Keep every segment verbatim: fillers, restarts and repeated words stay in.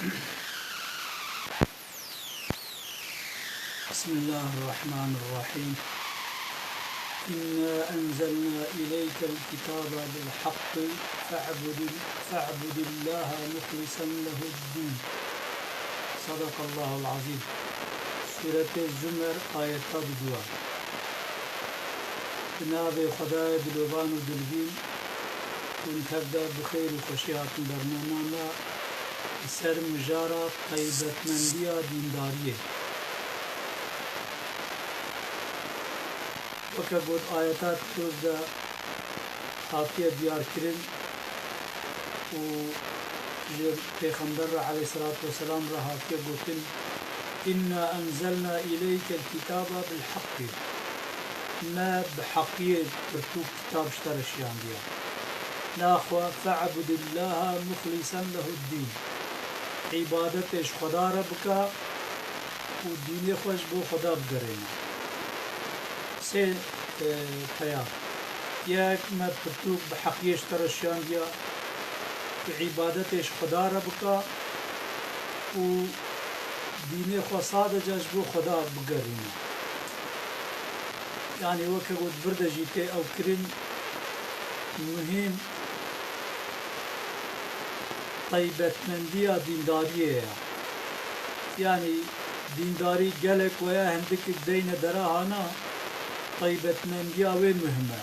بسم الله الرحمن الرحيم. إنا أنزلنا إليك الكتاب بالحق فاعبد، فاعبد الله مخلصا له الدين. صدق الله العظيم. Sûretê Zumer, ayeta duduwa. Bi navê Xwedayê dilovan û dilbîn, hûn tev de bi xêr û xweşî hatin bernama me li ser mijara taybetmendiya dîndariyê. Weke got ayeta pîroz de hatiye diyarkirin û ji Pêxember re aleyhisselatu vesselam re hatiye gotin, "Inna enzelna ileykel kitaba bil haqqi." Me bi heqiyê pirtûk kitab ji te re şiyandiye. Naxwe fe'budillaha muxlîsen lehuddîn. Îbadetê ji Xweda re bike û dînê xwe ji bo Xweda bigerêne. Sê, e, peyam. Yek, me pirtûk bi heqiyê ji te re şiyandiya ku îbadetê ji Xweda re bike û dînê xwe sadece ji bo Xweda bigerîne. Yanî weke got vir de jî tê ew kirin, muhîm taybetmendiya dîndariyê ye. Yanî dîndarî gelek we ye, hindik deyne dera hana, taybetmendiya wê muhim e.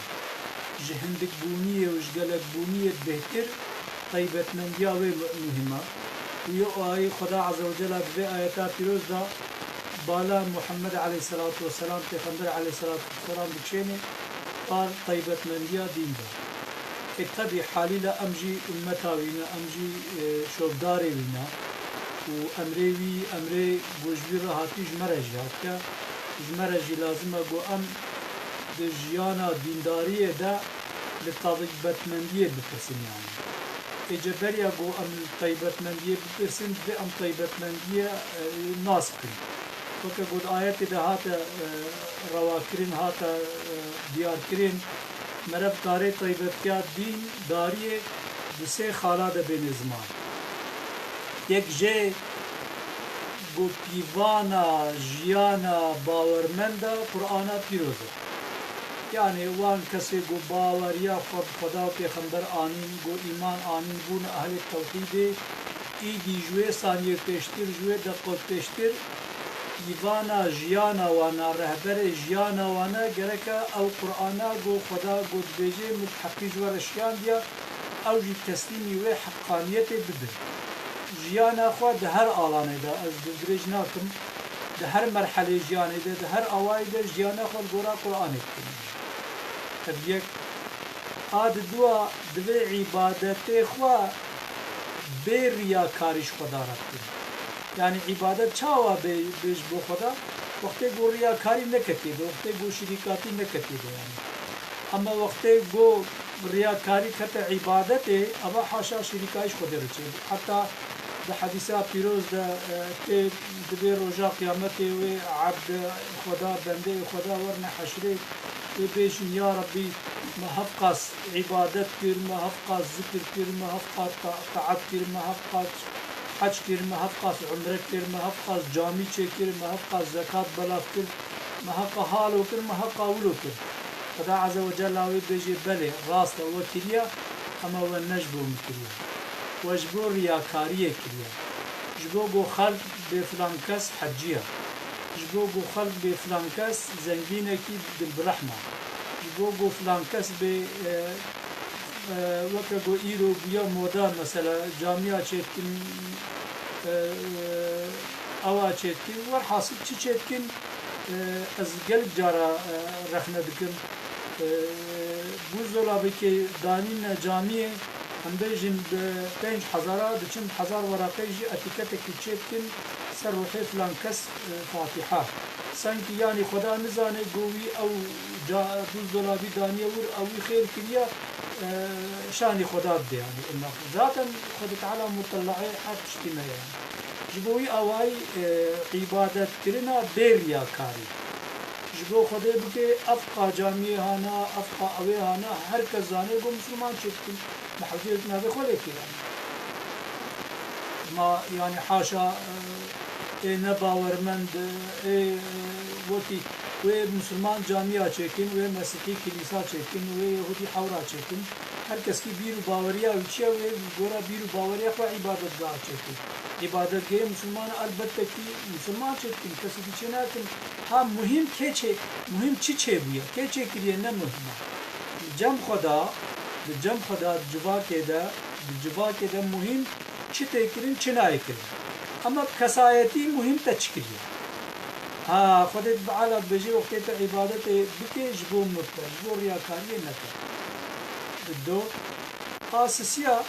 Ji hindikbûniyê û ji gelekbûniyê bêhtir taybetmendiya wê mu-, muhim e. Û yo ayî Xweda Azze ve Cella di vê ayeta pîroz de bala Muhammed aleyhisselatu vesselam, Pêxember aleyhisselatu vesselam dikişênê par taybetmendiya dîn de. Ê tebî halîle em jî ummeta wî ne, em jî, e, şovdarê wî ne. Û emrê wî, emrê ku ji wî re hatî ji me re jî hatiye. Ji me re jî lazim e ku em di jiyana dîndariyê de li taybetmendiyê bipirsin yanî. Ê ceberiya ku em li taybetmendiyê bipirsin, divê em taybetmendiyê, e, nas bikin. Weke got ayetê de hate, e, rewakirin, hate, e, diyarkirin, meriv karê taybetiya dîn, dariyê di sê xala de bêne ziman. Yek jê ku pîvana jiyana bawermenda Qur'ana pîroz e. Yanî wan kesê ku baweriya xwe bi Xweda û Pêxember anîn, ku îman anîn, bûne ehlê tewhîdê, îdî ji wê saniyê pêştir, ji wê deqo pêştir, pîvana jiyana wan e, rehberê jiyana wan e, gereke ew Qur'ana ku Xweda ku dibêje min bi heqî ji we re şiyandiye, ew jî teslîmî wê heqaniyetê bibin. Jiyana xwe di her alanê de, ez dildirêj nakim, di her merhelê jiyanê de, di her awayê de jiyana xwe li gora Qur'anê bikin. Ev yek. A di dua divê îbadetê xwe bê riyakarî ji Xweda re bikin. Yanî îbadet çawa bê, bê ji bo Xweda? Wextê ku riyakarî neketiye de, wextê ku şirîkatî neketiye de yanî. Ema wextê ku riyakarî kete îbadetê, eva haşa şirîkayî ji Xwedê re çêbû. Heta di hedîsa pîroz de, e, tê dibê roja qiyametê wê ebd Xweda, bendeyê Xweda werine heşrê, wê bêjin, Ya Rebbî, me hevqas îbadet kir, me hevqas zikir kir, me hevqas ta-, taat kir, me hevqas hec kir, me hevqas umre kir, me hevqas camî çêkir, me hevqas zekat belav kir, me heqa halo kir, me heqa wilo kir. Xweda Azze ve Cella wê bêjê, belê, rast e, we kiriye, ema we ne ji bo min kiriye. We ji bo riyakariyê kiriye. Ji bo ku xelk bê filan kes hecî ye. Ji bo ku xelk bê filan kes zengînekî dilbirehm e. Ji bo ku filan kes bê, e, e, weke ku îro bûye moda, mesela camiya çêdikin, e, ewa çêdikin, werhasil çi çêdikin, e, ez gelek cara, e, rexne dikim. E, buzdolabekê danîne camiyê, em bêjin bi pênc hezara diçin hezar weraqê jî etîketekî çêdikin ser ruhê filan kes, e, Fatiha. Sankî yanî Xweda nizane ku wî ew ca-, buzdolabî daniye wir, ew wî xêr kiriye, e, şanî Xweda dide yanî. Ina zaten Xwedê Teala mutelle'ê her tiştî me ye. Ji bo wî awayî, e, îbadetkirina bê riyakarî. Ji bo Xwedê bike, ev qa camiyê hana, ev qa ewê hana, her kes zane ku misilman çêdikin. Me hewcê navê xwe lê kir. Ma, yani, haşa, e, ê nebawermend, e, ê, e, wekî wê musulman camiya çêkin, wê mesîhî kilîsa çêkin, wê yehûdî hewra çêkin. Her keskî bîr û baweriya wî çi ye, wê gora bîr û baweriya xwe îbadetgah çêkin. Îbadetgehê musulman elbette kî musulman çêdikin, kesekî çê nakin. Ha muhîm kê çê, muhîm çi çêbûye, kê çêkiriye ne muhîm e. Li cem xwe de, li cem xwe de, di civakê de, di civakê de muhîm çi tê kirin, çi nayê kirin. Ama bi kesayetî muhîm te çi kiriye. Ha, Xwedê Teala dibêje wextê te îbadetê bike ji bo min be, ji bo riyakariyê neke. Di do, a sisiya,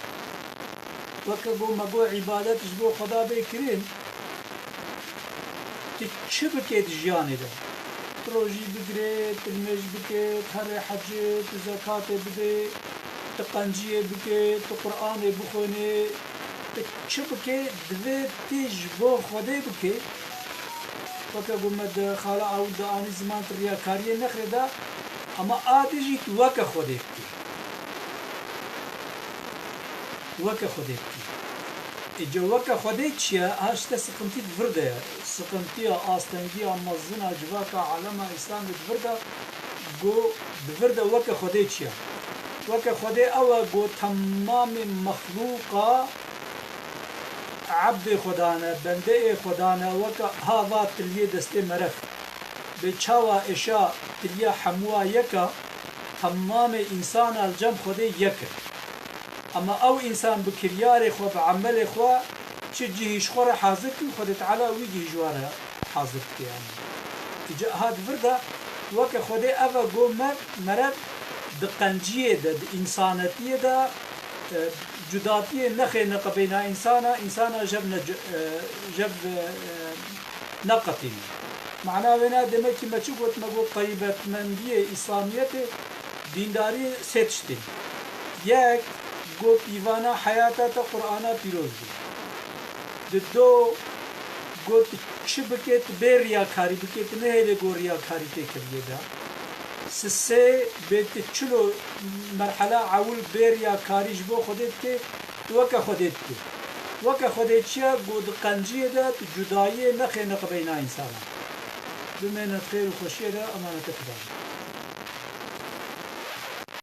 weke go me got îbadet ji bo Xweda bê kirin, tu çi bikê di jiyanê de? Tu rojî bigirê, tu nimêj bikê, tu herê hecê, tu zekatê bidê, tu qenciyê bikê, tu Qur'anê bixwênê, tu çi bikê, divê tu ji bo Xwedê bikê. Weke ku me di xala ewil de anî ziman, tu riyakariyê nexirê de, ama a dî jî tu weke Xwedê bikî. Weke Xwedê bikî. Ê, ca weke Xwedê çi ye? Ha, işte sıkıntı di vir de ye. Sıkıntıya, astengiya mezin a civaka alema Îslamê di vir de, go di vir de weke Xwedê çi ye? Weke Xwedê ew e go temamê mexlûqa ebdê Xweda ne, bendeyê Xweda ne, weke ha va tiliyê destê meriv. Bê çawa êşa tiliya hemûa yek e, temamê însana li cem Xwedê yek in. Ema ew însan bi kiryarê xwe, bi emelê xwe çi cihî ji xwe re hazir kin, Xwedê Teala wî cihî ji wan re hazir dike, yanî. Îca ha di vir de weke Xwedê ev e, go me, meriv di qenciyê de, di însanetiyê de, e, cudatiyê nexêne qebeyna însana, însana jev ne, e, jev, e, neqetîne. Mana wê ne, demek ki me çi got, me got qeybetmendiyê Îslamiyetê, dîndarî sê tiştên. Yek, go pîvana heyata te Qur'ana pîroz bû. Di do, go tu çi bikê, tu bê riyakarî bikê, tu nehêlê go riyakarî tê keviyê de. Sisê, bê tu çilo merhela ewil bê riyakarî ji bo Xwedê dikê, tu weke Xwedê dikê. Weke Xwedê çi ye? Go di qenciyê de, tu cudayiyê nexêne qebeyna însana. Bimêne di xêr û xweşiyê de, emanete Xudan.